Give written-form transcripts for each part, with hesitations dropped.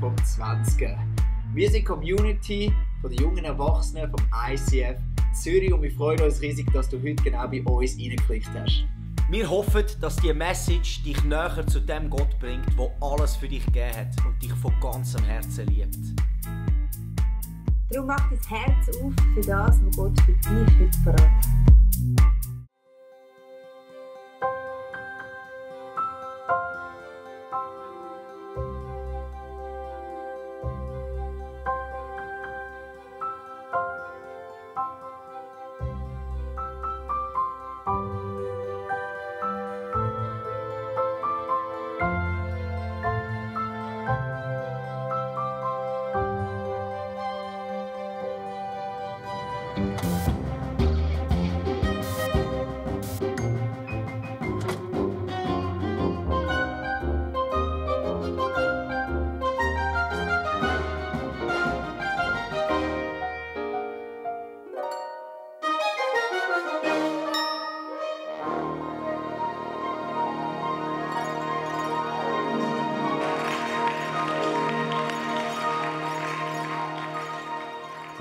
vom 20. Wir sind die Community von den jungen Erwachsenen vom ICF Zürich und wir freuen uns riesig, dass du heute genau bei uns reingeklickt hast. Wir hoffen, dass diese Message dich näher zu dem Gott bringt, der alles für dich gegeben hat und dich von ganzem Herzen liebt. Darum mach dein Herz auf für das, was Gott für dich heute verraten hat.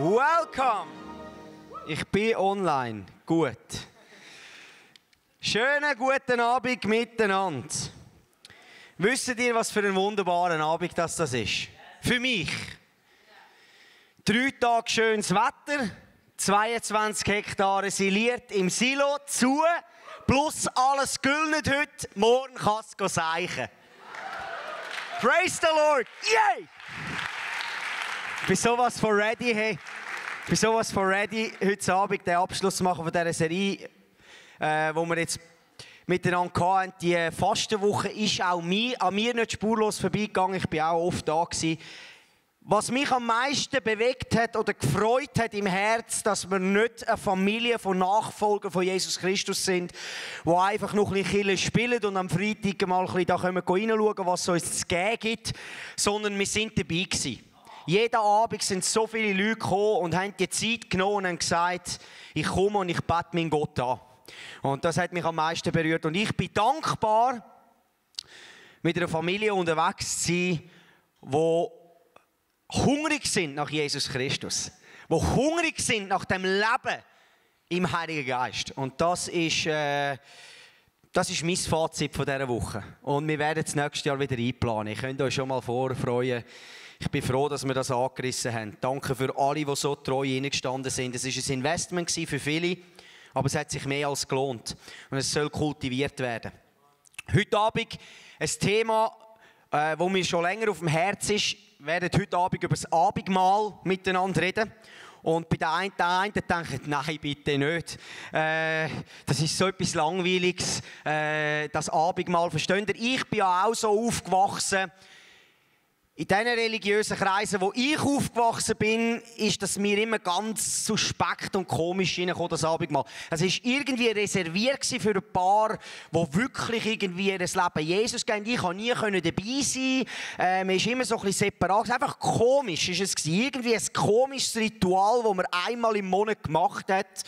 Welcome! Ich bin online. Gut. Schönen guten Abend miteinander. Wisst ihr, was für ein wunderbarer Abend das ist? Für mich. 3 Tage schönes Wetter, 22 Hektare siliert im Silo zu, plus alles gülnet heute, morgen kann es seichen. Praise the Lord! Yay! Ich bin sowas von ready, hey. Ich bin sowas von ready, heute Abend den Abschluss zu machen von dieser Serie, wo wir jetzt miteinander hatten. Die Fastenwoche ist auch an mir nicht spurlos vorbeigegangen. Ich war auch oft da gewesen. Was mich am meisten bewegt hat oder gefreut hat im Herz, dass wir nicht eine Familie von Nachfolgern von Jesus Christus sind, die einfach noch ein bisschen spielen und am Freitag mal ein bisschen da reinschauen, was es uns zu geben gibt, sondern wir sind dabei gewesen. Jeden Abend sind so viele Leute gekommen und haben die Zeit genommen und gesagt, ich komme und ich bete meinen Gott an. Und das hat mich am meisten berührt. Und ich bin dankbar, mit einer Familie unterwegs zu sein, die hungrig sind nach Jesus Christus. Die hungrig sind nach dem Leben im Heiligen Geist. Und das ist mein Fazit von dieser Woche. Und wir werden das nächste Jahr wieder einplanen. Ihr könnt euch schon mal vorfreuen. Ich bin froh, dass wir das angerissen haben. Danke für alle, die so treu hineingestanden sind. Es war ein Investment für viele, aber es hat sich mehr als gelohnt. Und es soll kultiviert werden. Heute Abend ein Thema, das mir schon länger auf dem Herzen ist. Wir werden heute Abend über das Abendmahl miteinander reden. Und bei den einen denken, nein, bitte nicht. Das ist so etwas Langweiliges, das Abendmahl. Versteht ihr? Ich bin ja auch so aufgewachsen. In diesen religiösen Kreisen, wo ich aufgewachsen bin, ist das mir immer ganz suspekt und komisch hineingekommen, das Abendmahl. Es war irgendwie reserviert für ein paar, die wirklich irgendwie das Leben Jesus gehen. Ich konnte nie dabei sein. Man ist immer so ein bisschen separat. Einfach komisch ist es gewesen. Irgendwie ein komisches Ritual, das man einmal im Monat gemacht hat.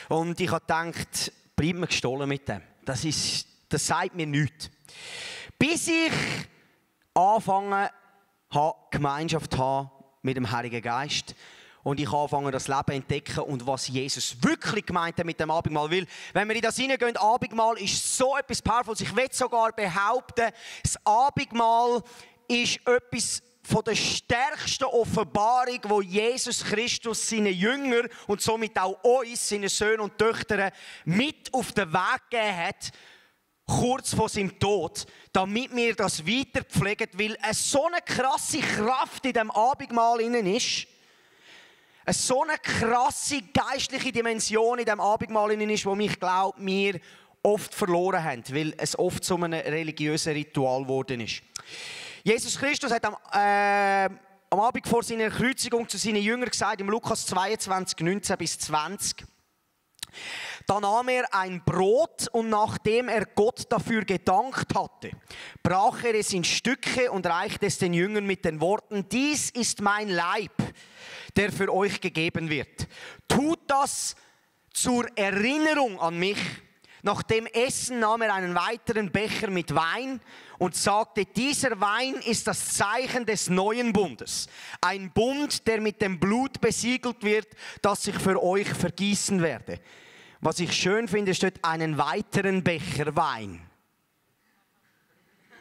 Und ich habe gedacht, bleib mir gestohlen mit dem. Das sagt mir nichts. Bis ich anfange, Gemeinschaft haben mit dem Heiligen Geist und ich anfange das Leben zu entdecken und was Jesus wirklich gemeint hat mit dem Abendmahl. Weil, wenn wir in das hineingehen, Abendmahl ist so etwas Powerfules. Ich will sogar behaupten, das Abendmahl ist etwas von der stärksten Offenbarung, wo Jesus Christus seinen Jüngern und somit auch uns, seine Söhne und Töchter, mit auf den Weg gegeben hat, kurz vor seinem Tod, damit wir das weiter pflegen, weil es so eine krasse Kraft in dem Abendmahl ist, es so eine krasse geistliche Dimension in dem Abendmahl ist, wo ich glaube, wir oft verloren haben, weil es oft zu einem religiösen Ritual geworden ist. Jesus Christus hat am Abend vor seiner Kreuzigung zu seinen Jüngern gesagt, im Lukas 22, 19-20, da nahm er ein Brot und nachdem er Gott dafür gedankt hatte, brach er es in Stücke und reichte es den Jüngern mit den Worten, dies ist mein Leib, der für euch gegeben wird. Tut das zur Erinnerung an mich. Nach dem Essen nahm er einen weiteren Becher mit Wein und sagte, dieser Wein ist das Zeichen des neuen Bundes. Ein Bund, der mit dem Blut besiegelt wird, das ich für euch vergießen werde. Was ich schön finde, steht einen weiteren Becher Wein.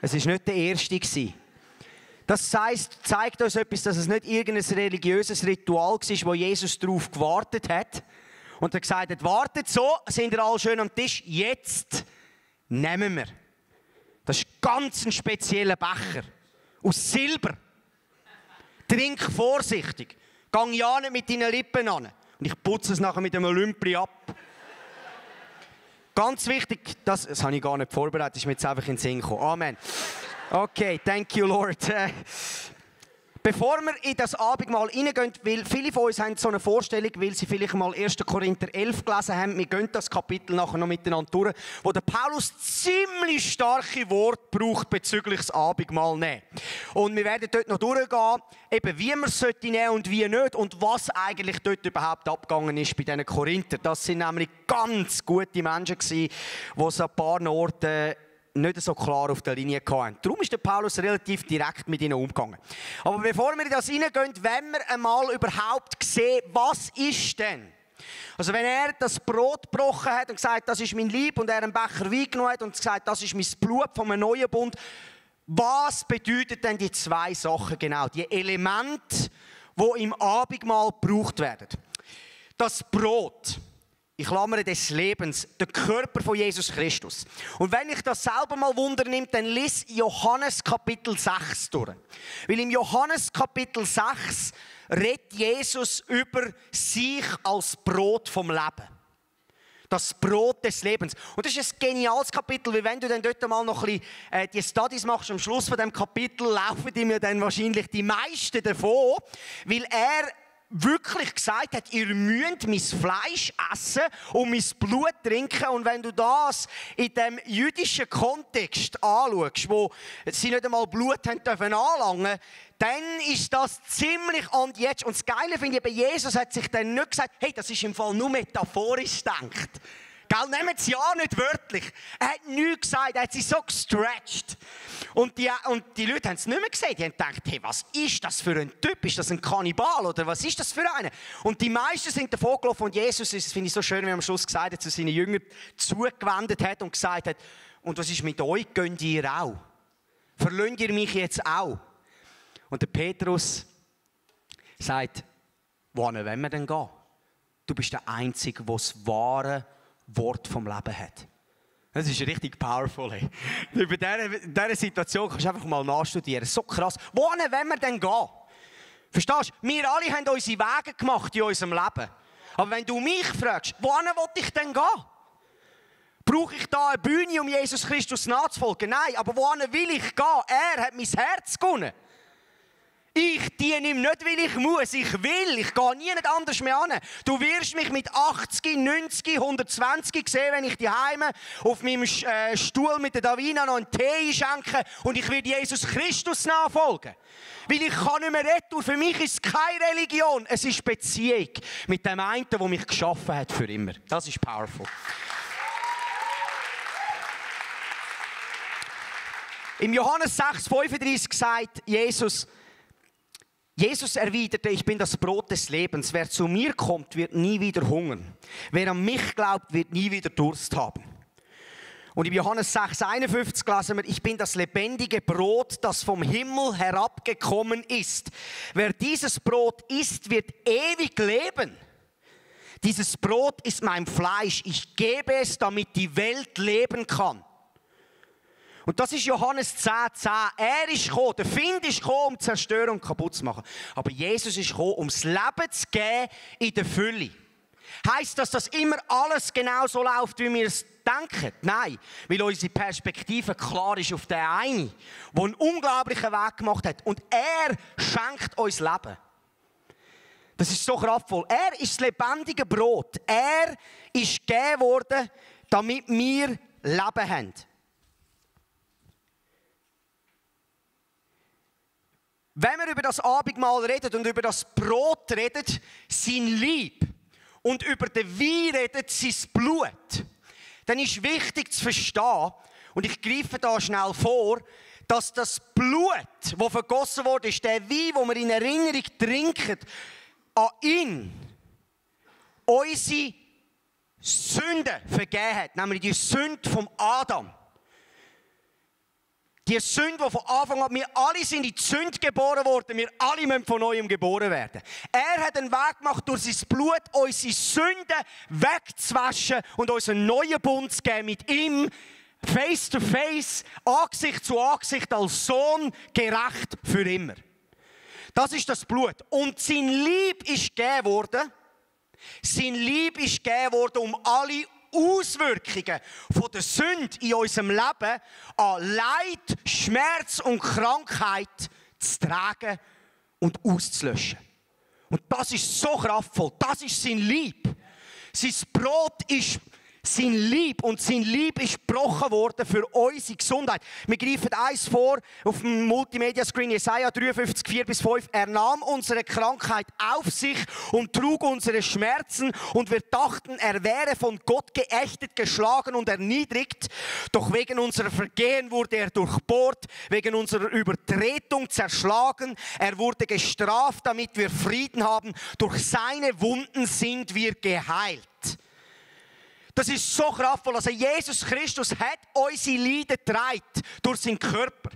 Es war nicht der erste. Das heisst, zeigt uns etwas, dass es nicht irgendein religiöses Ritual war, wo Jesus darauf gewartet hat. Und er gesagt hat, wartet so, sind ihr alle schön am Tisch, jetzt nehmen wir. Das ist ganz ein spezieller Becher. Aus Silber. Trink vorsichtig. Gang ja nicht mit deinen Lippen an. Und ich putze es nachher mit einem Olympi ab. Ganz wichtig, das habe ich gar nicht vorbereitet, ist mir jetzt einfach in den Sinn gekommen. Amen. Okay, thank you, Lord. Bevor wir in das Abendmahl reingehen, weil viele von uns haben so eine Vorstellung, weil sie vielleicht mal 1. Korinther 11 gelesen haben, wir gehen das Kapitel nachher noch miteinander durch, wo der Paulus ziemlich starke Worte braucht bezüglich des Abendmahl nehmen. Und wir werden dort noch durchgehen, eben wie man es nehmen sollte und wie nicht und was eigentlich dort überhaupt abgegangen ist bei diesen Korinther. Das sind nämlich ganz gute Menschen gewesen, die so ein paar Orten nicht so klar auf der Linie hatten. Darum ist der Paulus relativ direkt mit ihnen umgegangen. Aber bevor wir in das hineingehen, wollen wir einmal überhaupt sehen, was ist denn? Also wenn er das Brot gebrochen hat und gesagt, das ist mein Leib, und er einen Becher Wein genommen hat und gesagt, das ist mein Blut von einem neuen Bund, was bedeuten denn die zwei Sachen genau? Die Elemente, die im Abendmahl gebraucht werden. Das Brot, ich klammere des Lebens, der Körper von Jesus Christus. Und wenn ich das selber mal wundernimmt, dann lies Johannes Kapitel 6 durch. Weil im Johannes Kapitel 6 redet Jesus über sich als Brot vom Leben. Das Brot des Lebens. Und das ist ein geniales Kapitel, weil wenn du dann dort mal noch ein bisschen die Studies machst, am Schluss von dem Kapitel laufen dir dann wahrscheinlich die meisten davon, weil er wirklich gesagt hat, ihr müsst mein Fleisch essen und mein Blut trinken. Und wenn du das in dem jüdischen Kontext anschaust, wo sie nicht einmal Blut haben dürfen anlangen, dann ist das ziemlich an jetzt. Und das Geile finde ich, bei Jesus hat sich dann nicht gesagt, hey, das ist im Fall nur metaphorisch gedacht. Gell, nehmt es ja nicht wörtlich. Er hat nichts gesagt, er hat sich so gestretcht. Und die Leute haben es nicht mehr gesehen. Die haben gedacht, hey, was ist das für ein Typ? Ist das ein Kannibal oder was ist das für einer? Und die meisten sind davon gelaufen und Jesus, das finde ich so schön, wie er am Schluss gesagt hat, zu seinen Jüngern zugewendet hat und gesagt hat, und was ist mit euch? Geht ihr auch? Verlöhnt ihr mich jetzt auch? Und der Petrus sagt, wohin wollen wir denn gehen? Du bist der Einzige, der das wahre Wort vom Leben hat. Das ist richtig powerful. Hey. Über diese Situation kannst du einfach mal nachstudieren. So krass. Wohin wollen wir denn gehen? Verstehst du? Wir alle haben unsere Wege gemacht in unserem Leben. Aber wenn du mich fragst, wohin will ich denn gehen? Brauche ich da eine Bühne, um Jesus Christus nachzufolgen? Nein, aber wohin will ich gehen? Er hat mein Herz gewonnen. Ich diene ihm nicht, weil ich muss. Ich will. Ich gehe nie nicht anders mehr an. Du wirst mich mit 80, 90, 120 sehen, wenn ich daheim auf meinem Stuhl mit der Davina noch einen Tee schenke und ich werde Jesus Christus nachfolgen. Weil ich kann nicht mehr retour. Für mich ist es keine Religion. Es ist Beziehung mit dem einen, der mich geschaffen hat für immer. Das ist powerful. Im Johannes 6,35 sagt Jesus erwiderte, ich bin das Brot des Lebens. Wer zu mir kommt, wird nie wieder hungern. Wer an mich glaubt, wird nie wieder Durst haben. Und im Johannes 6,51 lesen wir, ich bin das lebendige Brot, das vom Himmel herabgekommen ist. Wer dieses Brot isst, wird ewig leben. Dieses Brot ist mein Fleisch. Ich gebe es, damit die Welt leben kann. Und das ist Johannes 10,10. Er ist gekommen, der Find ist gekommen, um zu zerstören und kaputt zu machen. Aber Jesus ist gekommen, um das Leben zu geben in der Fülle. Heisst das, dass immer alles genau so läuft, wie wir es denken? Nein, weil unsere Perspektive klar ist auf den einen, der einen unglaublichen Weg gemacht hat. Und er schenkt uns Leben. Das ist so kraftvoll. Er ist das lebendige Brot. Er ist gegeben worden, damit wir Leben haben. Wenn wir über das Abendmahl reden und über das Brot reden, sein Leib, und über den Wein reden, sein Blut, dann ist wichtig zu verstehen, und ich greife da schnell vor, dass das Blut, das vergossen wurde, ist der Wein, den wir in Erinnerung trinken, an ihn unsere Sünde vergeben hat, nämlich die Sünde vom Adam. Die Sünde, die von Anfang an, wir alle sind in die Sünde geboren worden, wir alle müssen von Neuem geboren werden. Er hat einen Weg gemacht, durch sein Blut unsere Sünden wegzuwaschen und uns einen neuen Bund zu geben mit ihm, face to face, Angesicht zu Angesicht, als Sohn, gerecht für immer. Das ist das Blut. Und sein Leib ist gegeben worden. Sein Leib ist gegeben worden, um alle Auswirkungen von der Sünde in unserem Leben an Leid, Schmerz und Krankheit zu tragen und auszulöschen. Und das ist so kraftvoll. Das ist sein Leib. Sein Brot ist sein Leib. Und sein Leib ist gebrochen worden für unsere Gesundheit. Wir greifen eins vor auf dem Multimedia-Screen, Jesaja 53, 4-5. Er nahm unsere Krankheit auf sich und trug unsere Schmerzen. Und wir dachten, er wäre von Gott geächtet, geschlagen und erniedrigt. Doch wegen unserer Vergehen wurde er durchbohrt, wegen unserer Übertretung zerschlagen. Er wurde gestraft, damit wir Frieden haben. Durch seine Wunden sind wir geheilt. Das ist so kraftvoll. Also Jesus Christus hat unsere Leiden getragen durch seinen Körper.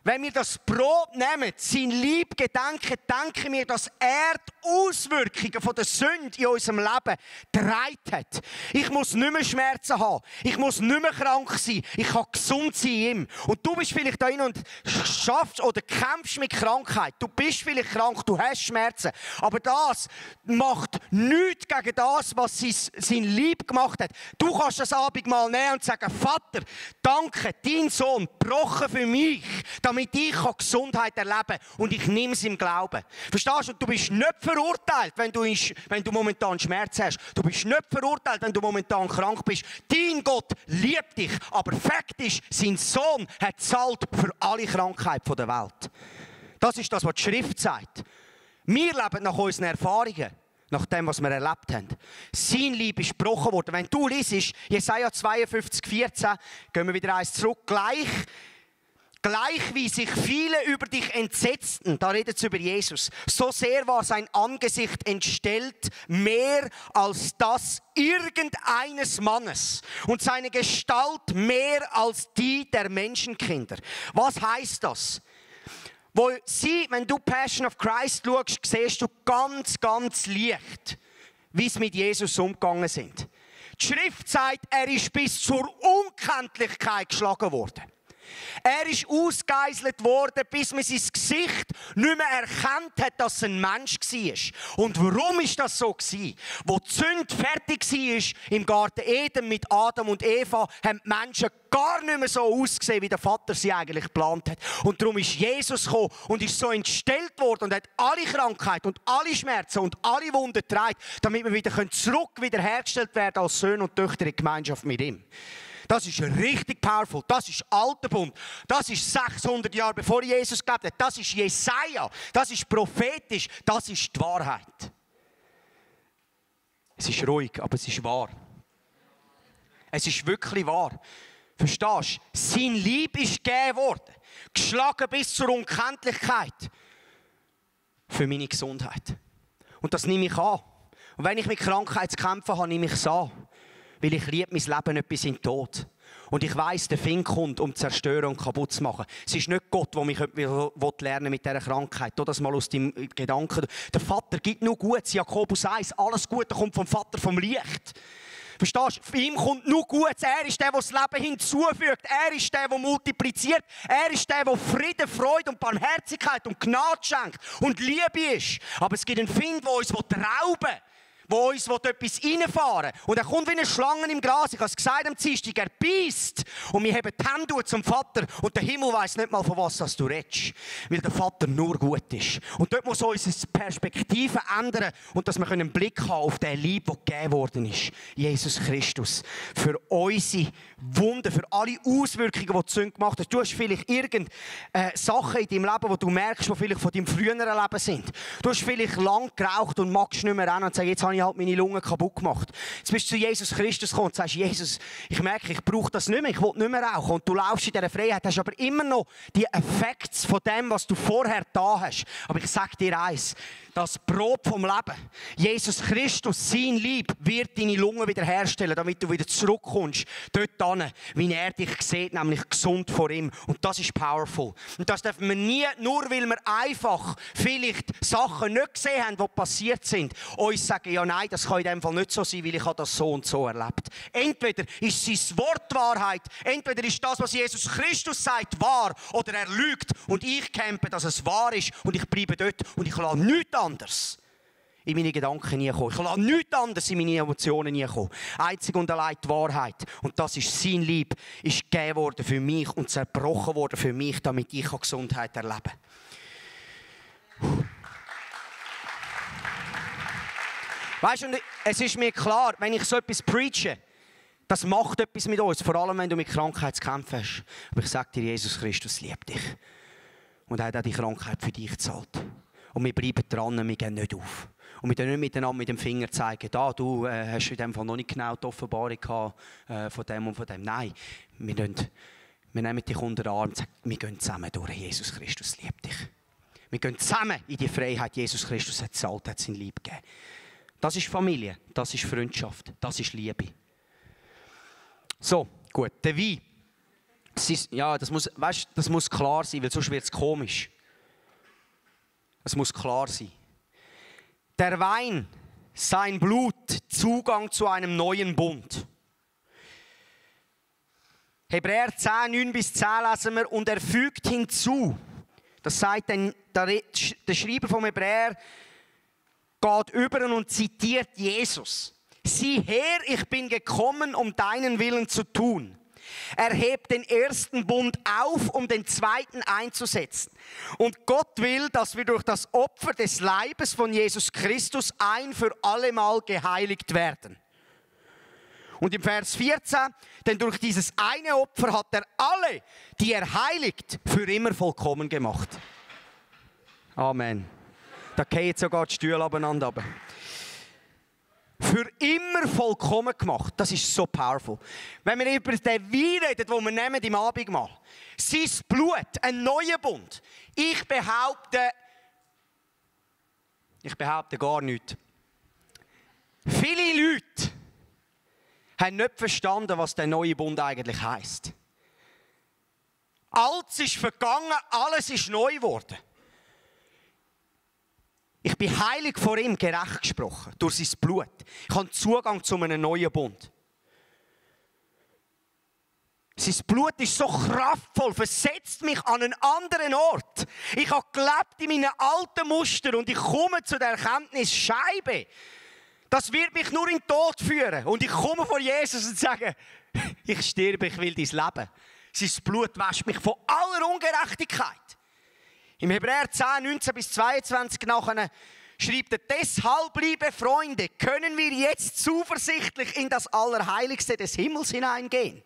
Wenn wir das Brot nehmen, sein Leib gedenken, denken wir, dass er die Auswirkungen von der Sünde in unserem Leben getragen hat. Ich muss nicht mehr Schmerzen haben. Ich muss nicht mehr krank sein. Ich kann gesund sein in ihm. Und du bist vielleicht da und schaffst oder kämpfst mit Krankheit. Du bist vielleicht krank, du hast Schmerzen. Aber das macht nichts gegen das, was sein Leib gemacht hat. Du kannst das Abendmahl nehmen und sagen, Vater, danke, dein Sohn, gebrochen für mich, damit ich Gesundheit erleben kann. Und ich nehme es im Glauben. Verstehst du? Du bist nicht verurteilt, wenn du momentan Schmerzen hast. Du bist nicht verurteilt, wenn du momentan krank bist. Dein Gott liebt dich. Aber Fakt ist, sein Sohn hat zahlt für alle Krankheiten der Welt. Das ist das, was die Schrift sagt. Wir leben nach unseren Erfahrungen. Nach dem, was wir erlebt haben. Sein Leib ist gebrochen worden. Wenn du liest, Jesaja 52, 14, gehen wir wieder eins zurück, Gleich wie sich viele über dich entsetzten, da redet es über Jesus, so sehr war sein Angesicht entstellt, mehr als das irgendeines Mannes und seine Gestalt mehr als die der Menschenkinder. Was heißt das? Wenn du Passion of Christ schaust, siehst du ganz, ganz leicht, wie es mit Jesus umgegangen sind. Die Schrift sagt, er ist bis zur Unkenntlichkeit geschlagen worden. Er ist ausgegeiselt worden, bis man sein Gesicht nicht mehr erkannt hat, dass es ein Mensch war. Und warum ist das so gewesen? Wo die Sünde fertig war im Garten Eden mit Adam und Eva, haben die Menschen gar nicht mehr so ausgesehen, wie der Vater sie eigentlich geplant hat. Und darum ist Jesus gekommen und ist so entstellt worden und hat alle Krankheit und alle Schmerzen und alle Wunden getragen, damit wir wieder wiederhergestellt werden als Söhne und Töchter in Gemeinschaft mit ihm. Das ist richtig powerful. Das ist alter Bund. Das ist 600 Jahre bevor Jesus gelebt hat. Das ist Jesaja. Das ist prophetisch. Das ist die Wahrheit. Es ist ruhig, aber es ist wahr. Es ist wirklich wahr. Verstehst du? Sein Leib ist gegeben worden. Geschlagen bis zur Unkenntlichkeit. Für meine Gesundheit. Und das nehme ich an. Und wenn ich mit Krankheit zu kämpfen habe, nehme ich es an. Weil ich liebe mein Leben nicht bis in den Tod. Und ich weiss, der Feind kommt, um zu zerstören und kaputt zu machen. Es ist nicht Gott, der mich lernen mit dieser Krankheit. Tu das mal aus deinem Gedanken. Der Vater gibt nur Gutes. Jakobus 1, alles Gute kommt vom Vater vom Licht. Verstehst du? Für ihn kommt nur Gutes. Er ist der, der das Leben hinzufügt. Er ist der, der multipliziert. Er ist der, der Frieden, Freude und Barmherzigkeit und Gnade schenkt und Liebe ist. Aber es gibt einen Feind, der uns rauben will. Wo uns etwas reinfahren will. Und er kommt wie eine Schlange im Gras. Ich habe es gesagt am Dienstag, er beisst. Und wir haben die Hände zum Vater. Und der Himmel weiss nicht mal, von was du redest. Weil der Vater nur gut ist. Und dort muss unsere Perspektive ändern. Und dass wir einen Blick haben auf den Leib, der gegeben worden ist. Jesus Christus. Für unsere Wunden, für alle Auswirkungen, die die Sünde gemacht hat. Du hast vielleicht irgendeine Sachen in deinem Leben, die du merkst, die vielleicht von deinem früheren Leben sind. Du hast vielleicht lang geraucht und magst nicht mehr rennen und sagst, jetzt habe ich halt meine Lungen kaputt gemacht. Jetzt bist du zu Jesus Christus gekommen und sagst, Jesus, ich merke, ich brauche das nicht mehr, ich will nicht mehr rauchen. Und du laufst in dieser Freiheit, hast aber immer noch die Effekte von dem, was du vorher da hast. Aber ich sage dir eins, das Brot vom Leben, Jesus Christus, sein Lieb, wird deine Lungen wiederherstellen, damit du wieder zurückkommst, dort hin, wie er dich sieht, nämlich gesund vor ihm. Und das ist powerful. Und das dürfen wir nie, nur weil wir einfach vielleicht Sachen nicht gesehen haben, die passiert sind, uns sagen, ja nein, das kann in dem Fall nicht so sein, weil ich habe das so und so erlebt. Entweder ist sein Wort Wahrheit, entweder ist das, was Jesus Christus sagt, wahr, oder er lügt und ich kämpfe, dass es wahr ist und ich bleibe dort und ich lasse nichts anderes in meine Gedanken nie kommen. Ich lasse nichts anderes in meine Emotionen nie kommen. Einzig und allein die Wahrheit. Und das ist sein Lieb, ist gegeben worden für mich und zerbrochen worden für mich, damit ich Gesundheit erleben kann. Weißt du, es ist mir klar, wenn ich so etwas preache, das macht etwas mit uns, vor allem wenn du mit Krankheit zu kämpfen hast. Aber ich sage dir, Jesus Christus liebt dich. Und er hat auch die Krankheit für dich gezahlt. Und wir bleiben dran, wir gehen nicht auf. Und wir können nicht miteinander mit dem Finger zeigen, da, du hast in dem Fall noch nicht genau die Offenbarung gehabt, von dem und von dem. Nein, wir nehmen dich unter den Arm und sagen, wir gehen zusammen durch. Jesus Christus liebt dich. Wir gehen zusammen in die Freiheit. Jesus Christus hat gezahlt, hat sein Lieb gegeben. Das ist Familie, das ist Freundschaft, das ist Liebe. So, gut, der Wein. Ja, das muss klar sein, weil sonst wird es komisch. Es muss klar sein. Der Wein, sein Blut, Zugang zu einem neuen Bund. Hebräer 10, 9-10 lesen wir, und er fügt hinzu, das sagt der Schreiber vom Hebräer, geht über und zitiert Jesus. Sieh her, ich bin gekommen, um deinen Willen zu tun. Er hebt den ersten Bund auf, um den zweiten einzusetzen. Und Gott will, dass wir durch das Opfer des Leibes von Jesus Christus ein für allemal geheiligt werden. Und im Vers 14, denn durch dieses eine Opfer hat er alle, die er heiligt, für immer vollkommen gemacht. Amen. Da gehen sogar die Stühle abeinander. Für immer vollkommen gemacht. Das ist so powerful. Wenn wir über den Wein reden, den wir nehmen im Abendmahl, sein Blut, ein neuer Bund. Ich behaupte gar nichts. Viele Leute haben nicht verstanden, was der neue Bund eigentlich heisst. Alles ist vergangen, alles ist neu geworden. Ich bin heilig vor ihm gerecht gesprochen, durch sein Blut. Ich habe Zugang zu einem neuen Bund. Sein Blut ist so kraftvoll, versetzt mich an einen anderen Ort. Ich habe gelebt in meinen alten Mustern und ich komme zu der Erkenntnis, Scheibe, das wird mich nur in den Tod führen. Und ich komme vor Jesus und sage, ich sterbe, ich will dein Leben. Sein Blut wäscht mich von aller Ungerechtigkeit. Im Hebräer 10, 19-22 nachher schreibt er, deshalb, liebe Freunde, können wir jetzt zuversichtlich in das Allerheiligste des Himmels hineingehen.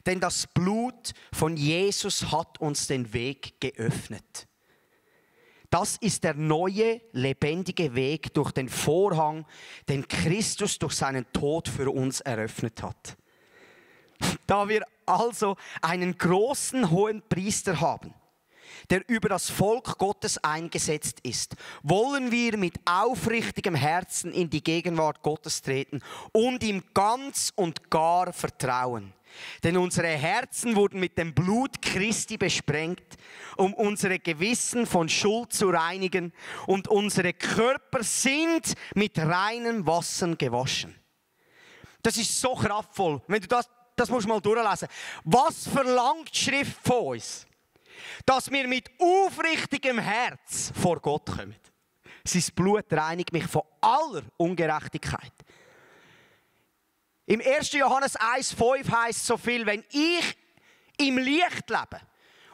Denn das Blut von Jesus hat uns den Weg geöffnet. Das ist der neue, lebendige Weg durch den Vorhang, den Christus durch seinen Tod für uns eröffnet hat. Da wir also einen großen hohen Priester haben, der über das Volk Gottes eingesetzt ist, wollen wir mit aufrichtigem Herzen in die Gegenwart Gottes treten und ihm ganz und gar vertrauen. Denn unsere Herzen wurden mit dem Blut Christi besprengt, um unsere Gewissen von Schuld zu reinigen, und unsere Körper sind mit reinem Wasser gewaschen. Das ist so kraftvoll. Wenn du das musst du mal durchlesen. Was verlangt die Schrift von uns? Dass wir mit aufrichtigem Herz vor Gott kommen. Sein Blut reinigt mich von aller Ungerechtigkeit. Im 1. Johannes 1,5 heisst so viel, wenn ich im Licht lebe.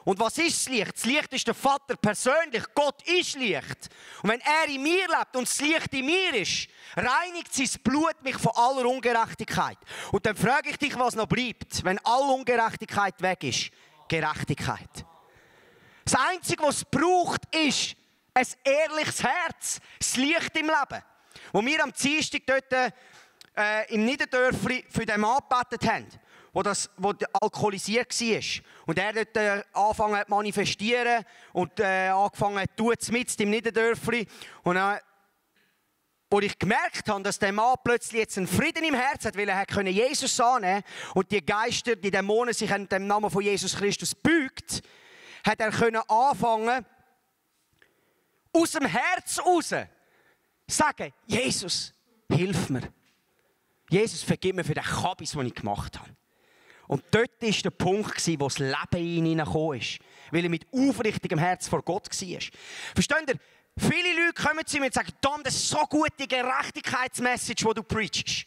Und was ist das Licht? Das Licht ist der Vater persönlich. Gott ist Licht. Und wenn er in mir lebt und das Licht in mir ist, reinigt sein Blut mich von aller Ungerechtigkeit. Und dann frage ich dich, was noch bleibt, wenn alle Ungerechtigkeit weg ist. Gerechtigkeit. Das Einzige, was es braucht, ist ein ehrliches Herz, das Licht im Leben. Wo wir am Dienstag dort im Niederdörfli für den Mann gebetet haben, der alkoholisiert war. Und er dort angefangen hat zu manifestieren und angefangen hat zu tun, mitten im Niederdörfli. Und wo ich gemerkt habe, dass der Mann plötzlich jetzt einen Frieden im Herzen hat, weil er konnte Jesus annehmen und die Geister, die Dämonen sich in dem Namen von Jesus Christus beugt, hat er können anfangen, aus dem Herz raus sagen, Jesus, hilf mir. Jesus, vergib mir für den Kabis, den ich gemacht habe. Und dort war der Punkt, wo das Leben in ihn hineingekommen ist. Weil er mit aufrichtigem Herz vor Gott war. Versteht ihr? Viele Leute kommen zu mir und sagen, Tom, das ist so gut, die Gerechtigkeitsmessage, die du preachst.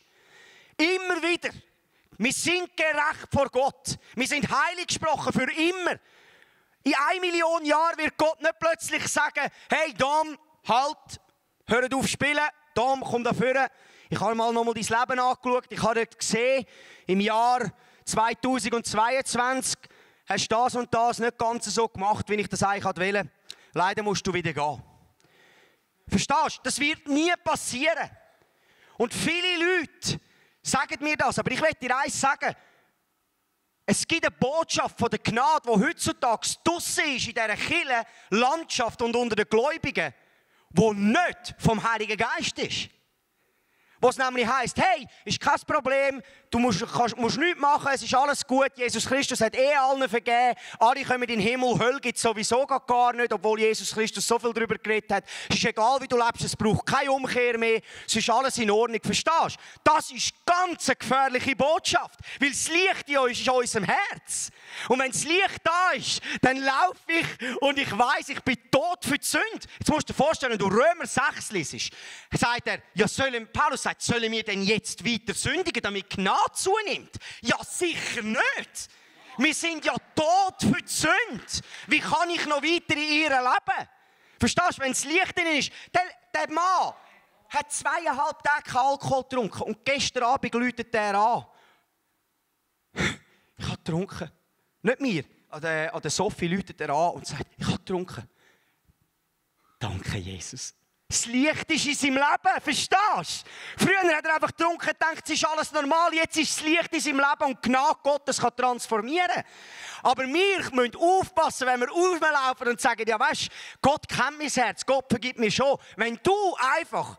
Immer wieder. Wir sind gerecht vor Gott. Wir sind heilig gesprochen für immer. In 1 Million Jahren wird Gott nicht plötzlich sagen, hey Tom, halt, hör auf zu spielen, Tom, komm da vorne. Ich habe mal nochmal dein Leben angeschaut. Ich habe dort gesehen, im Jahr 2022 hast du das und das nicht ganz so gemacht, wie ich das eigentlich wollte. Leider musst du wieder gehen. Verstehst du? Das wird nie passieren. Und viele Leute sagen mir das, aber ich will dir eins sagen. Es gibt eine Botschaft von der Gnade, die heutzutage draussen ist in dieser Kirchenlandschaft und unter den Gläubigen, die nicht vom Heiligen Geist ist. Wo es nämlich heisst, hey, ist kein Problem, du musst nichts machen, es ist alles gut, Jesus Christus hat allen vergeben, alle kommen in den Himmel, Hölle gibt es sowieso gar nicht, obwohl Jesus Christus so viel darüber geredet hat. Es ist egal, wie du lebst, es braucht keine Umkehr mehr, es ist alles in Ordnung, verstehst du? Das ist ganz eine gefährliche Botschaft, weil das Licht in uns ist in unserem Herz. Und wenn das Licht da ist, dann laufe ich und ich weiss, ich bin tot für die Sünde. Jetzt musst du dir vorstellen, wenn du Römer 6 liest, sagt er, ja, Paulus sagt, sollen wir denn jetzt weiter sündigen, damit Gnade zunimmt? Ja, sicher nicht. Wir sind ja tot für die Sünde. Wie kann ich noch weiter in ihr leben? Verstehst du, wenn das Licht drin ist? Der Mann hat 2,5 Tage Alkohol getrunken und gestern Abend läutet er an. Ich habe getrunken. Nicht mir. An der Sophie läutet er an und sagt, ich habe getrunken. Danke, Jesus. Das Licht ist in seinem Leben, verstehst du? Früher hat er einfach getrunken und gedacht, es ist alles normal. Jetzt ist das Licht in seinem Leben und die Gnade Gottes kann transformieren. Aber wir müssen aufpassen, wenn wir auflaufen und sagen, ja weißt, Gott kennt mein Herz, Gott vergibt mir schon. Wenn du einfach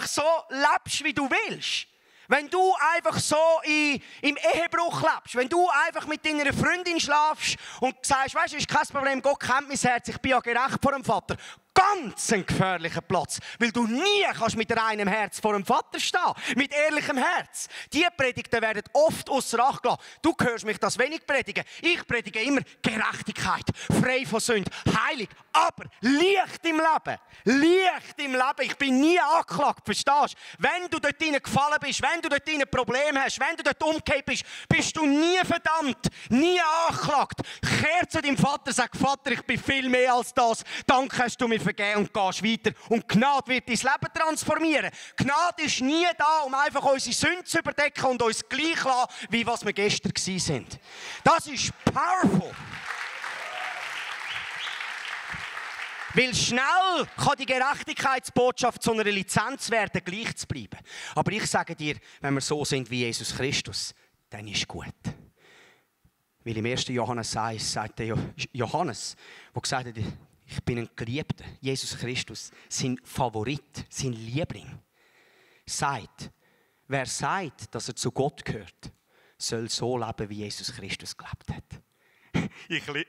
so lebst, wie du willst, wenn du einfach so im Ehebruch lebst, wenn du einfach mit deiner Freundin schlafst und sagst, weißt du, ist kein Problem, Gott kennt mein Herz, ich bin ja gerecht vor dem Vater. Ganz ein gefährlicher Platz, weil du nie kannst mit reinem Herz vor dem Vater stehen, mit ehrlichem Herz. Die Predigten werden oft ausser Acht gelassen. Du hörst mich das wenig predigen. Ich predige immer Gerechtigkeit, frei von Sünde, heilig, aber Licht im Leben. Licht im Leben. Ich bin nie angeklagt, verstehst du? Wenn du dort hinein gefallen bist, wenn du dort hinein Probleme hast, wenn du dort umgekehrt bist, bist du nie verdammt, nie angeklagt. Kehr zu deinem Vater, sag, Vater, ich bin viel mehr als das. Danke hast du mir vergeben und gehst weiter. Und Gnade wird dein Leben transformieren. Gnade ist nie da, um einfach unsere Sünden zu überdecken und uns gleich zu lassen, wie was wir gestern waren. Das ist powerful. Weil schnell kann die Gerechtigkeitsbotschaft zu einer Lizenz werden, gleich zu bleiben. Aber ich sage dir, wenn wir so sind wie Jesus Christus, dann ist gut. Weil im 1. Johannes 1 sagt der Johannes, der gesagt hat, ich bin ein Geliebter, Jesus Christus, sein Favorit, sein Liebling. Sagt, wer sagt, dass er zu Gott gehört, soll so leben, wie Jesus Christus gelebt hat.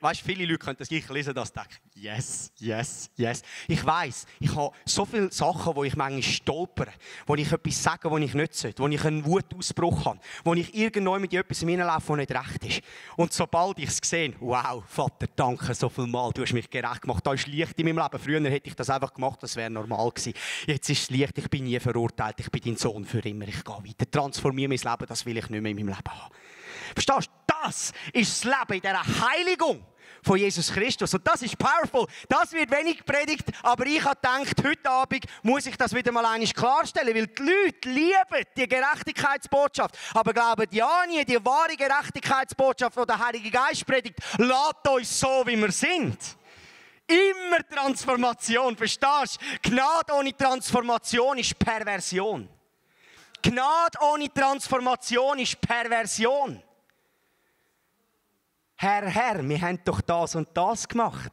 Weißt, viele Leute können das, ich lese das und denke, yes, yes, yes. Ich weiss, ich habe so viele Sachen, wo ich manchmal stolpere, wo ich etwas sage, wo ich nicht sollte, wo ich einen Wutausbruch habe, wo ich irgendwo mit etwas in meinem Leben, das nicht recht ist. Und sobald ich es sehe, wow, Vater, danke so viel Mal, du hast mich gerecht gemacht, da ist Licht in meinem Leben. Früher hätte ich das einfach gemacht, das wäre normal gewesen. Jetzt ist es Licht, ich bin nie verurteilt, ich bin dein Sohn für immer, ich gehe weiter. Transformiere mein Leben, das will ich nicht mehr in meinem Leben haben. Verstehst du? Das ist das Leben in dieser Heiligung von Jesus Christus. Und das ist powerful. Das wird wenig predigt, aber ich habe gedacht, heute Abend muss ich das wieder mal einmal klarstellen, weil die Leute lieben die Gerechtigkeitsbotschaft, aber glauben ja nie, die wahre Gerechtigkeitsbotschaft, die der Heilige Geist predigt, lasst uns so, wie wir sind. Immer Transformation, verstehst du? Gnade ohne Transformation ist Perversion. Gnade ohne Transformation ist Perversion. Herr, wir haben doch das und das gemacht.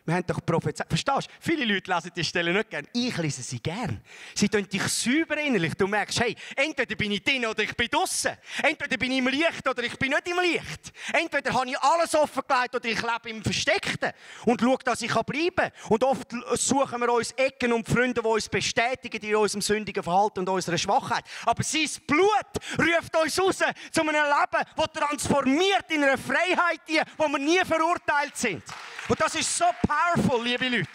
Wir haben doch prophezeit. Verstehst du? Viele Leute lesen die Stelle nicht gerne. Ich lese sie gern. Sie tun dich sauber innerlich. Du merkst, hey, entweder bin ich drin oder ich bin draussen. Entweder bin ich im Licht oder ich bin nicht im Licht. Entweder habe ich alles offengelegt oder ich lebe im Versteckten. Und schaue, dass ich bleiben kann. Und oft suchen wir uns Ecken und Freunde, die uns bestätigen in unserem sündigen Verhalten und unserer Schwachheit. Aber sein Blut ruft uns raus zu einem Leben, das transformiert in eine Freiheit, wo wir nie verurteilt sind. Und das ist so powerful, liebe Leute.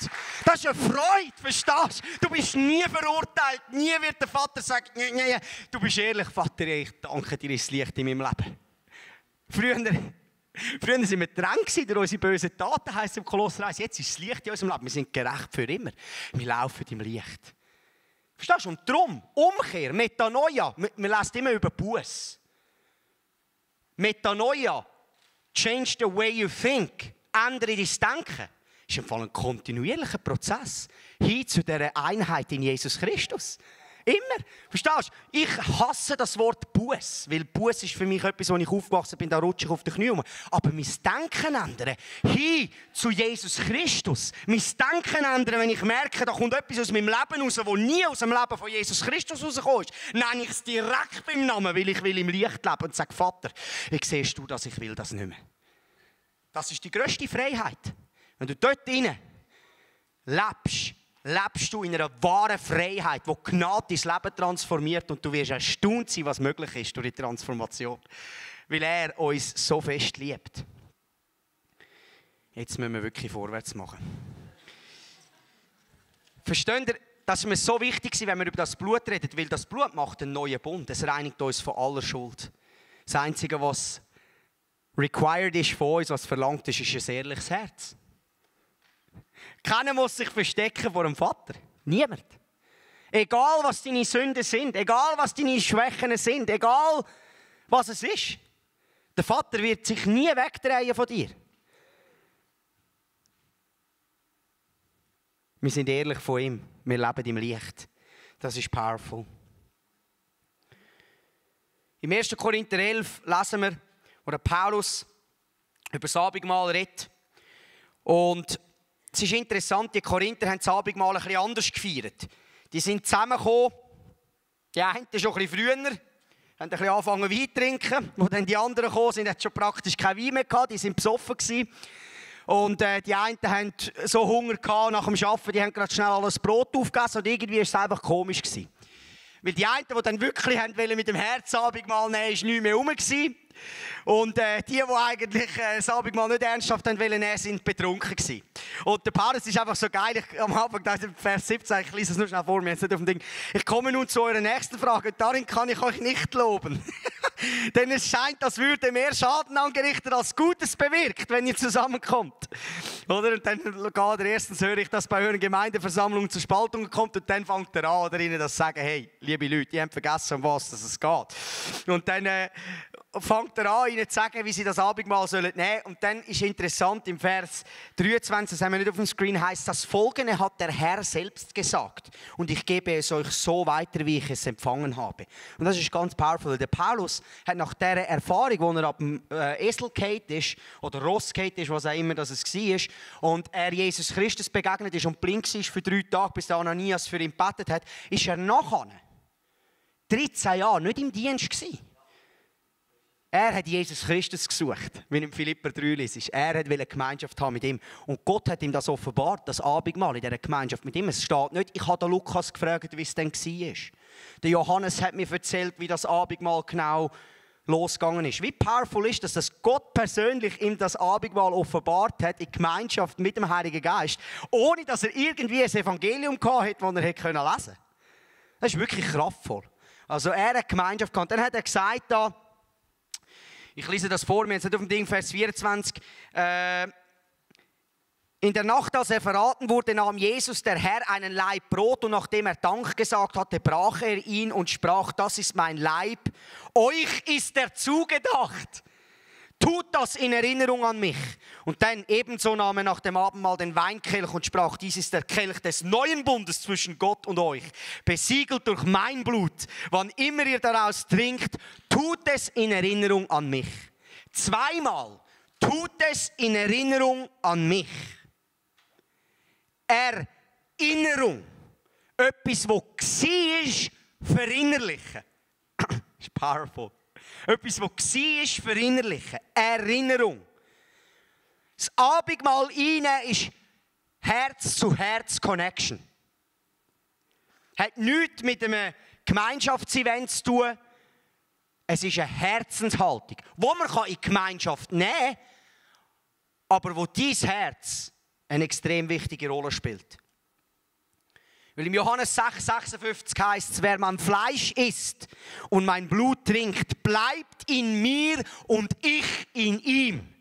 Das ist eine Freude, verstehst du? Du bist nie verurteilt. Nie wird der Vater sagen, nee. Du bist ehrlich, Vater, ich danke dir, ist das Licht in meinem Leben. Früher waren wir drängt durch unsere bösen Taten, heisst es im Kolosser 1. Jetzt ist das Licht in unserem Leben. Wir sind gerecht für immer. Wir laufen im Licht. Verstehst du? Und darum, Umkehr, Metanoia, wir lesen immer über Buß. Metanoia, change the way you think. Ändere dein Denken. Das ist im Fall ein kontinuierlicher Prozess hin zu dieser Einheit in Jesus Christus. Immer. Verstehst du? Ich hasse das Wort Buß, weil Buß ist für mich etwas, wo ich aufgewachsen bin, da rutsche ich auf die Knie um. Aber mein Denken ändern, hin zu Jesus Christus. Mein Denken ändern, wenn ich merke, da kommt etwas aus meinem Leben raus, das nie aus dem Leben von Jesus Christus rausgekommen ist, nenne ich es direkt beim Namen, weil ich will im Licht leben und sage, Vater, wie siehst du das, ich will das nicht mehr. Das ist die grösste Freiheit. Wenn du dort drin lebst du in einer wahren Freiheit, die Gnade dein Leben transformiert und du wirst erstaunt sein, was möglich ist durch die Transformation. Weil er uns so fest liebt. Jetzt müssen wir wirklich vorwärts machen. Versteht ihr, das ist mir so wichtig, wenn wir über das Blut reden, weil das Blut macht einen neuen Bund. Es reinigt uns von aller Schuld. Das Einzige, was required ist von uns, was verlangt ist, ist ein ehrliches Herz. Keiner muss sich verstecken vor dem Vater. Niemand. Egal, was deine Sünden sind, egal, was deine Schwächen sind, egal, was es ist. Der Vater wird sich nie wegdrehen von dir. Wir sind ehrlich von ihm. Wir leben im Licht. Das ist powerful. Im 1. Korinther 11 lesen wir, wo der Paulus über das Abendmahl redet. Und es ist interessant, die Korinther haben das Abendmahl ein bisschen anders gefeiert. Die sind zusammengekommen, die einen schon ein bisschen früher, haben ein bisschen angefangen Wein zu trinken. Als dann die anderen gekommen sind, hatten schon praktisch kein Wein mehr gehabt, die sind besoffen gewesen. Und die einen hatten so Hunger gehabt nach dem Arbeiten, die haben gerade schnell alles Brot aufgegessen und irgendwie war es einfach komisch gewesen. Weil die einen, die dann wirklich mit dem Herz Abendmahl nehmen, war nicht mehr rum. Und die eigentlich das Abendmahl nicht ernsthaft nehmen wollten, sind betrunken gewesen. Und der Paulus ist einfach so geil. Am Anfang dachte ich, Vers 17, ich lese es nur schnell vor mir, jetzt nicht auf dem Ding. Ich komme nun zu eurer nächsten Frage. Darin kann ich euch nicht loben. Denn es scheint, als würde mehr Schaden angerichtet als Gutes bewirkt, wenn ihr zusammenkommt. Oder? Und dann geht erstens höre ich, dass bei euren Gemeindeversammlungen zu Spaltungen kommt und dann fängt er an, oder ihnen das zu sagen, hey, liebe Leute, ihr habt vergessen, um was es geht. Und dann fängt er an, ihnen zu sagen, wie sie das Abendmahl nehmen sollen. Und dann ist interessant, im Vers 23, das haben wir nicht auf dem Screen, heißt, das Folgende hat der Herr selbst gesagt. Und ich gebe es euch so weiter, wie ich es empfangen habe. Und das ist ganz powerful. Der Paulus hat nach dieser Erfahrung, wo er ab dem Esel gefallen ist, oder Ross gefallen ist, was auch immer das war, und er Jesus Christus begegnet ist und blind war für 3 Tage, bis der Ananias für ihn gebetet hat, ist er nachher 13 Jahre nicht im Dienst gewesen. Er hat Jesus Christus gesucht, wie im Philipper 3 liest. Er wollte eine Gemeinschaft haben mit ihm. Und Gott hat ihm das offenbart, das Abendmahl in dieser Gemeinschaft mit ihm. Es steht nicht, ich habe den Lukas gefragt, wie es denn war. Der Johannes hat mir erzählt, wie das Abendmahl genau losgegangen ist. Wie powerful ist das, dass Gott persönlich ihm das Abendmahl offenbart hat, in Gemeinschaft mit dem Heiligen Geist, ohne dass er irgendwie ein Evangelium gehabt hat, das er hätte lesen können. Das ist wirklich kraftvoll. Also er hat Gemeinschaft gehabt. Dann hat er gesagt, da, ich lese das vor mir, jetzt nicht auf dem Ding, Vers 24. In der Nacht, als er verraten wurde, nahm Jesus, der Herr, einen Laib Brot und nachdem er Dank gesagt hatte, brach er ihn und sprach, das ist mein Leib, euch ist er zugedacht. tut das in Erinnerung an mich. Und dann ebenso nahm er nach dem Abendmahl den Weinkelch und sprach, dies ist der Kelch des neuen Bundes zwischen Gott und euch, besiegelt durch mein Blut. Wann immer ihr daraus trinkt, tut es in Erinnerung an mich. Zweimal, tut es in Erinnerung an mich. Erinnerung. Etwas, was war, verinnerlichen. Das ist powerful. Etwas, was war, verinnerlichen. Erinnerung. Das Abendmahl einnehmen ist Herz-zu-Herz-Connection. Hat nichts mit einem Gemeinschaftsevent zu tun. Es ist eine Herzenshaltung, wo man in die Gemeinschaft nehmen kann, aber wo dein Herz eine extrem wichtige Rolle spielt. Weil im Johannes 6,56 heißt es, wer mein Fleisch isst und mein Blut trinkt, bleibt in mir und ich in ihm.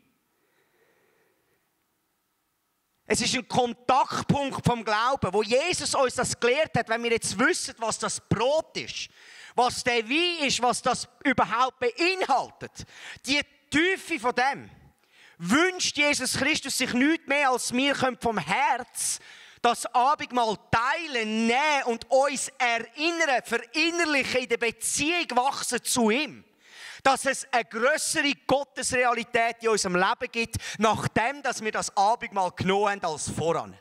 Es ist ein Kontaktpunkt vom Glauben, wo Jesus uns das gelehrt hat, wenn wir jetzt wissen, was das Brot ist, was der Wein ist, was das überhaupt beinhaltet. Die Tiefe von dem wünscht Jesus Christus sich nichts mehr, als wir vom Herz das Abendmahl teilen, nehmen und uns erinnern, verinnerlichen, in der Beziehung wachsen zu ihm. Dass es eine grössere Gottesrealität in unserem Leben gibt, nachdem dass wir das Abendmahl genommen haben als voran.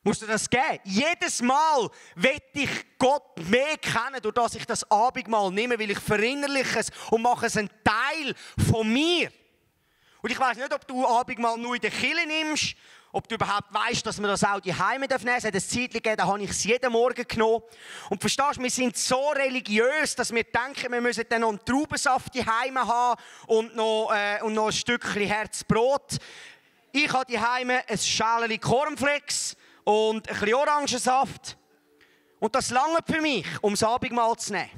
Musst du das geben? Jedes Mal will ich Gott mehr kennen, durch das ich das Abendmahl nehme, weil ich verinnerliche es und mache es ein Teil von mir. Und ich weiss nicht, ob du Abendmahl nur in der Kirche nimmst, ob du überhaupt weißt, dass man das auch die Heime nehmen darf. Es hat eine Zeit gegeben, da habe ich es jeden Morgen genommen. Und verstehst du, wir sind so religiös, dass wir denken, wir müssen dann noch einen Traubensaft die Heime haben und noch ein Stückchen Herzbrot. Ich habe die Heime ein Schälchen Cornflakes und ein bisschen Orangensaft. Und das langt für mich, um das Abendmahl zu nehmen.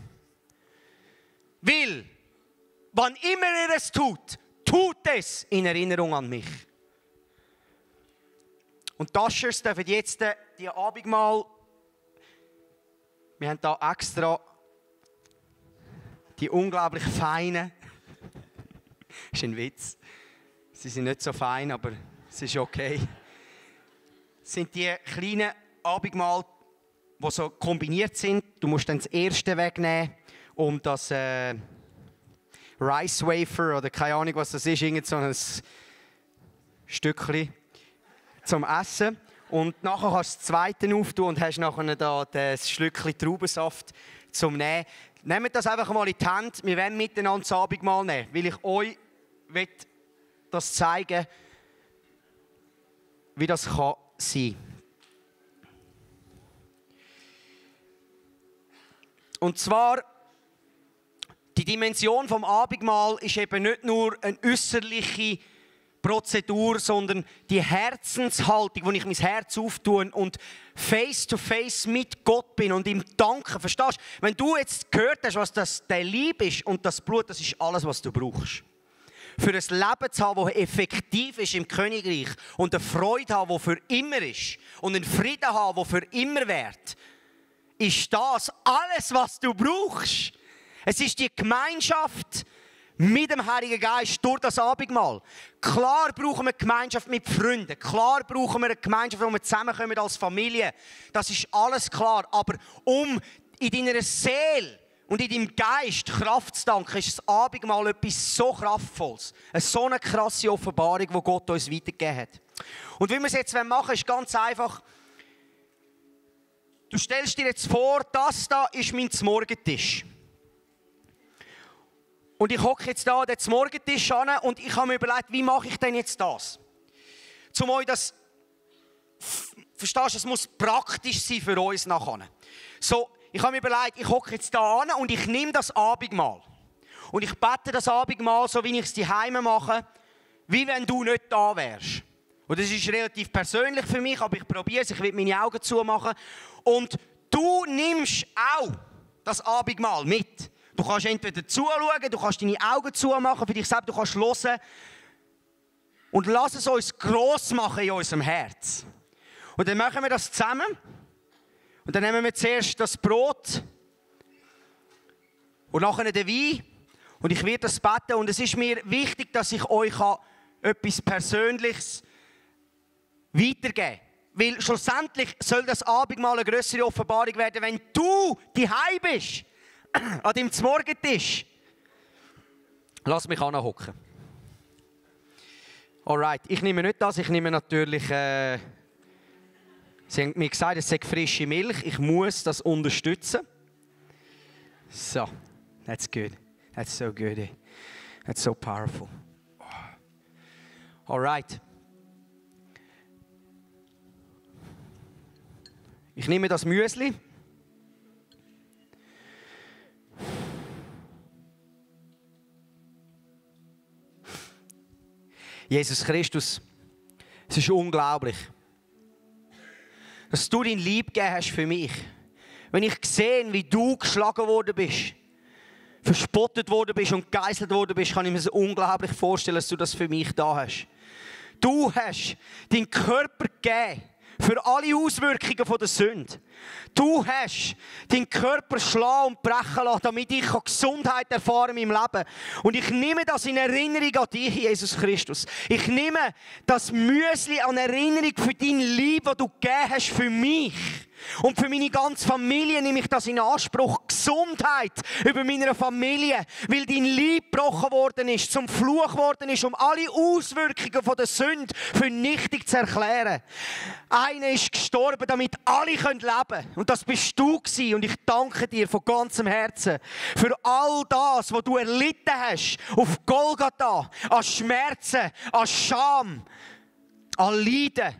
Weil, wann immer ihr es tut, tut es in Erinnerung an mich. Und die Ushers dürfen jetzt die Abendmahl, wir haben hier extra die unglaublich feinen, das ist ein Witz, sie sind nicht so fein, aber es ist okay, das sind die kleinen Abendmahl, die so kombiniert sind. Du musst dann das erste wegnehmen, um das Rice Wafer oder keine Ahnung was das ist, irgend so ein Stückchen zum Essen. Und nachher kannst du das zweite auftun und hast nachher da das Schlückchen Traubensaft zum Nehmen. Nehmt das einfach mal in die Hand. Wir wollen miteinander das Abendmahl nehmen, weil ich euch das zeigen, wie das kann sein. Und zwar, die Dimension vom Abendmahl ist eben nicht nur eine äußerliche Prozedur, sondern die Herzenshaltung, wo ich mein Herz auftue und face to face mit Gott bin und ihm danke. Verstehst du? Wenn du jetzt gehört hast, was das der Liebe ist und das Blut, das ist alles, was du brauchst. Für ein Leben zu haben, das effektiv ist im Königreich und eine Freude haben, die für immer ist und einen Frieden haben, der für immer währt, ist das alles, was du brauchst. Es ist die Gemeinschaft mit dem Heiligen Geist durch das Abendmahl. Klar brauchen wir Gemeinschaft mit Freunden. Klar brauchen wir eine Gemeinschaft, wo wir zusammenkommen als Familie. Das ist alles klar. Aber um in deiner Seele und in deinem Geist Kraft zu danken, ist das Abendmahl etwas so Kraftvolles. So eine krasse Offenbarung, die Gott uns weitergegeben hat. Und wie wir es jetzt machen wollen, ist ganz einfach. Du stellst dir jetzt vor, das da ist mein Morgentisch. Und ich hocke jetzt da an den Morgentisch an und ich habe mir überlegt, wie mache ich denn jetzt das? Zum euch das, verstehst du, es muss praktisch sein für uns nachher. So, ich habe mir überlegt, ich hocke jetzt da an und ich nehme das Abendmahl. Und ich bete das Abendmahl, so wie ich es daheim mache, wie wenn du nicht da wärst. Und das ist relativ persönlich für mich, aber ich probiere es, ich will meine Augen zumachen. Und du nimmst auch das Abendmahl mit. Du kannst entweder zuschauen, du kannst deine Augen zumachen, für dich selbst, du kannst hören. Und lass es uns gross machen in unserem Herz. Und dann machen wir das zusammen. Und dann nehmen wir zuerst das Brot und nachher den Wein. Und ich werde das beten und es ist mir wichtig, dass ich euch etwas Persönliches weitergeben kann. Weil schlussendlich soll das Abendmahl eine grössere Offenbarung werden, wenn du daheim bist, an deinem Morgentisch. Lass mich anhocken. Alright, ich nehme nicht das, ich nehme natürlich... Sie haben mir gesagt, es sei frische Milch. Ich muss das unterstützen. So, that's good. That's so good. That's so powerful. Alright. Ich nehme das Müsli. Jesus Christus, es ist unglaublich, dass du dein Lieb gegeben hast für mich. Wenn ich sehe, wie du geschlagen worden bist, verspottet worden bist und gegeisselt worden bist, kann ich mir so unglaublich vorstellen, dass du das für mich da hast. Du hast deinen Körper gegeben für alle Auswirkungen der Sünde. Du hast deinen Körper schlagen und brechen lassen, damit ich Gesundheit erfahren in meinem Leben. Und ich nehme das in Erinnerung an dich, Jesus Christus. Ich nehme das Müsli an Erinnerung für dein Lieb, das du gegeben hast für mich. Und für meine ganze Familie nehme ich das in Anspruch. Gesundheit über meiner Familie, weil dein Lieb gebrochen worden ist, zum Fluch worden ist, um alle Auswirkungen von der Sünde für nichtig zu erklären. Einer ist gestorben, damit alle leben können. Und das bist du gewesen. Und ich danke dir von ganzem Herzen für all das, was du erlitten hast auf Golgatha, an Schmerzen, an Scham, an Leiden,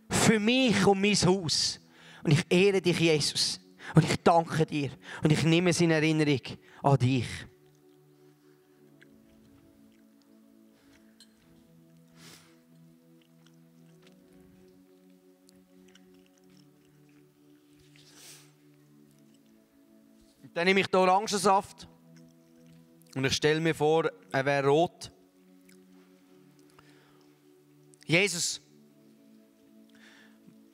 für mich und mein Haus. Und ich ehre dich, Jesus. Und ich danke dir. Und ich nehme es in Erinnerung an dich. Und dann nehme ich den Orangensaft. Und ich stelle mir vor, er wäre rot. Jesus,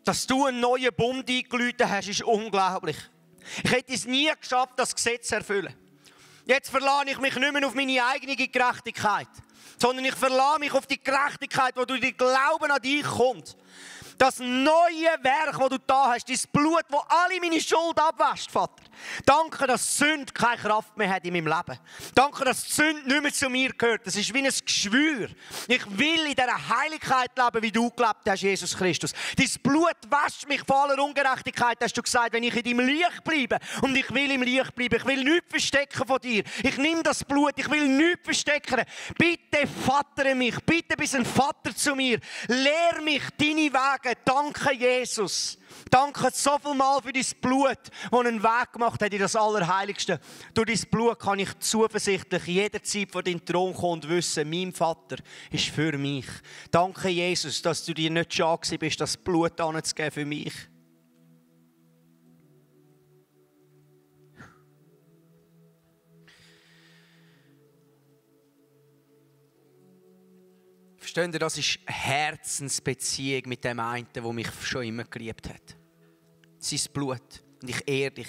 dass du einen neuen Bund eingeläutet hast, ist unglaublich. Ich hätte es nie geschafft, das Gesetz zu erfüllen. Jetzt verlasse ich mich nicht mehr auf meine eigene Gerechtigkeit, sondern ich verlasse mich auf die Gerechtigkeit, die durch den Glauben an dich kommt. Das neue Werk, das du da hast, das Blut, das alle meine Schuld abwäscht, Vater. Danke, dass Sünde keine Kraft mehr hat in meinem Leben. Danke, dass Sünde nicht mehr zu mir gehört. Das ist wie ein Geschwür. Ich will in dieser Heiligkeit leben, wie du gelebt hast, Jesus Christus. Dein Blut wäscht mich von aller Ungerechtigkeit, hast du gesagt, wenn ich in deinem Licht bleibe. Und ich will im Licht bleiben. Ich will nichts verstecken von dir. Ich nehme das Blut, ich will nichts verstecken. Bitte vatere mich. Bitte bist ein Vater zu mir. Lehr mich deine Wege. Danke, Jesus. Danke so viel Mal für dein Blut, das einen Weg gemacht hat in das Allerheiligste. Durch dein Blut kann ich zuversichtlich jederzeit vor deinen Thron kommen und wissen, mein Vater ist für mich. Danke, Jesus, dass du dir nicht schade bist, das Blut anzugeben für mich. Versteht ihr, das ist eine Herzensbeziehung mit dem einen, der mich schon immer geliebt hat. Sein Blut. Und ich ehre dich.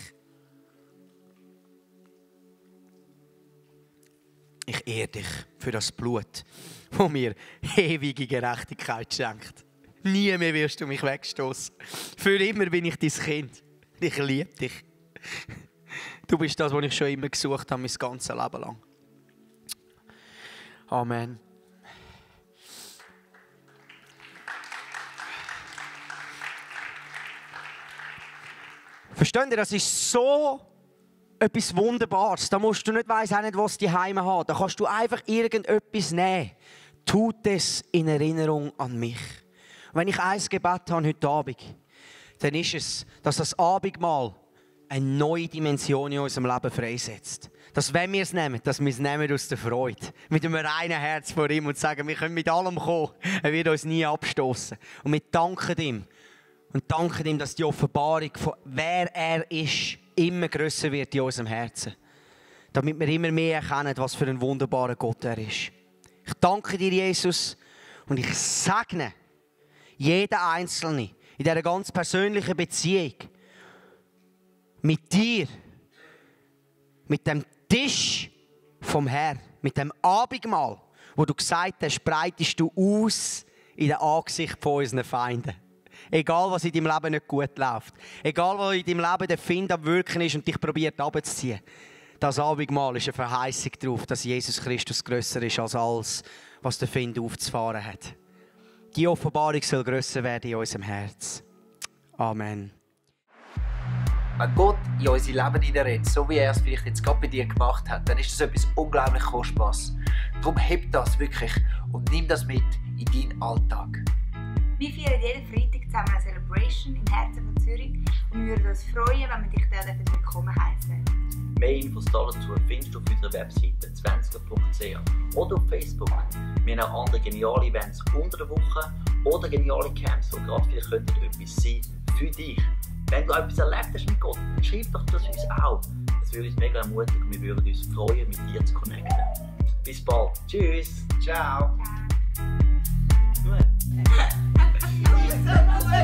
Ich ehre dich für das Blut, das mir ewige Gerechtigkeit schenkt. Nie mehr wirst du mich wegstoßen. Für immer bin ich dein Kind. Ich liebe dich. Du bist das, was ich schon immer gesucht habe, mein ganzes Leben lang. Amen. Versteht ihr, das ist so etwas Wunderbares. Da musst du nicht weiss auch nicht, was die Heime haben. Da kannst du einfach irgendetwas nehmen. Tut es in Erinnerung an mich. Und wenn ich ein Gebet habe heute Abend, dann ist es, dass das Abendmahl eine neue Dimension in unserem Leben freisetzt. Dass wenn wir es nehmen, dass wir es nehmen aus der Freude. Mit einem reinen Herz vor ihm und sagen, wir können mit allem kommen. Er wird uns nie abstoßen. Und wir danken ihm. Und danke ihm, dass die Offenbarung von wer er ist, immer grösser wird in unserem Herzen. Damit wir immer mehr erkennen, was für ein wunderbarer Gott er ist. Ich danke dir, Jesus, und ich segne jeden Einzelnen in dieser ganz persönlichen Beziehung mit dir, mit dem Tisch vom Herrn, mit dem Abendmahl, wo du gesagt hast, breitest du aus in den Angesicht von unseren Feinden. Egal, was in deinem Leben nicht gut läuft. Egal, was in deinem Leben der Find am Wirken ist und dich probiert runterzuziehen. Das Abendmahl ist eine Verheißung darauf, dass Jesus Christus grösser ist als alles, was der Find aufzufahren hat. Die Offenbarung soll grösser werden in unserem Herz. Amen. Wenn Gott in unser Leben hineinredet, so wie er es vielleicht jetzt gerade bei dir gemacht hat, dann ist das etwas unglaublich Kostbares. Darum heb das wirklich und nimm das mit in deinen Alltag. Wir feiern jeden Freitag zusammen eine Celebration im Herzen von Zürich und wir würden uns freuen, wenn wir dich dort willkommen heißen. Mehr Infos dazu findest du auf unserer Webseite 20er.ch oder auf Facebook. Wir haben auch andere geniale Events unter der Woche oder geniale Camps, die gerade vielleicht etwas sein für dich. Wenn du etwas erlebt hast mit Gott, dann schreib doch das uns auch. Das würde uns mega ermutigen und wir würden uns freuen, mit dir zu connecten. Bis bald. Tschüss. Ciao. Ciao.